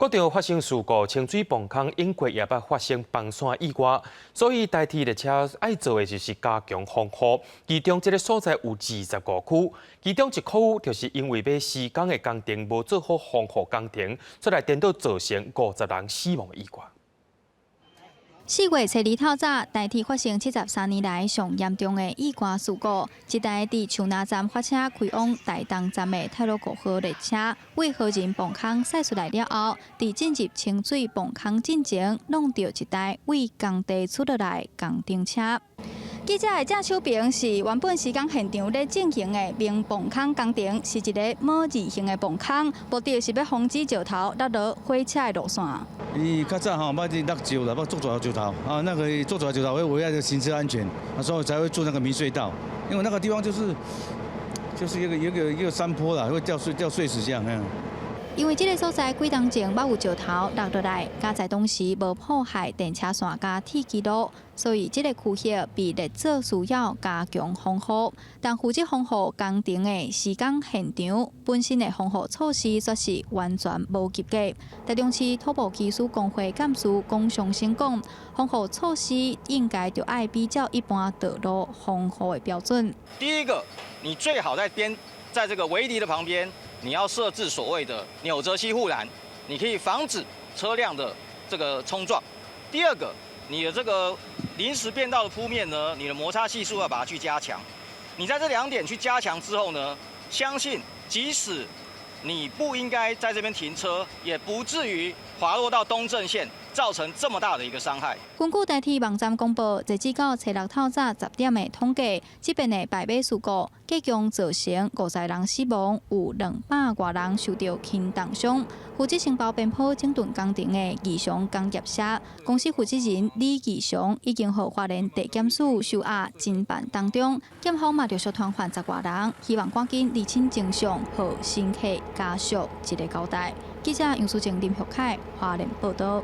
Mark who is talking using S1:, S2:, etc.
S1: 各地發生事故，清水泵空永過也捌發生崩山意外，所以台鐵列車愛做的就是加強防護。其中這个所在有25區，其中一區就是因為欲施工的工程無做好防護工程，煞來顛倒造成50人死亡的意外。
S2: 4月初二透早，台鐵發生73年來上嚴重的意外事故。一台佇樹林站發車開往台東站的太魯閣號列車，對何仁磅空駛出來了後，佇進入清水磅空進前，挵著一台對工地出落來工程車。記者的正手邊是原本施工現場咧進行的明磅空工程，是一个帽字形的磅空，目的是欲防止石頭落落火車的路線。
S3: 伊較早吼，捌落石啦，捌足濟石頭啊，那个足濟石頭會危害這行車安全，啊，所以才會做那個明隧道。因為那個地方就是一個山坡啦，會掉碎石這樣。
S2: 因為這个所在幾冬前捌有石頭落落來，佳哉當時無破壞電車線佮鐵支路，所以這个區域被列做需要加強防護。但負責防護工程的施工現場本身的防護措施卻是完全無及格。台中市土木技師公會幹事龔尚生講，防護措施應該著愛比照一般道路防護的標準。
S4: 第一個，你最好在邊，在這個圍籬的旁邊，你要設置所謂的紐澤西護欄，你可以防止車輛的這個衝撞。第二個，你的這個臨時變道的鋪面呢，你的摩擦係數要把它去加強。你在這兩點去加強之後呢，相信即使你不應該在這邊停車，也不至於滑落到東正線，造成這麼大的一個傷害。
S2: 根據台鐵網站公布，截止到初六透早10點的統計，這遍的敗馬事故，計共造成50人死亡，有200外人受著輕重傷。負責承包邊坡整頓工程的義祥工業社公司負責人李義祥已經予花蓮地檢署收押偵辦當中，檢方嘛陸續傳喚10外人，希望趕緊釐清真相，予乘客家屬一个交代。記者楊淑靜、林玉凱花蓮報道。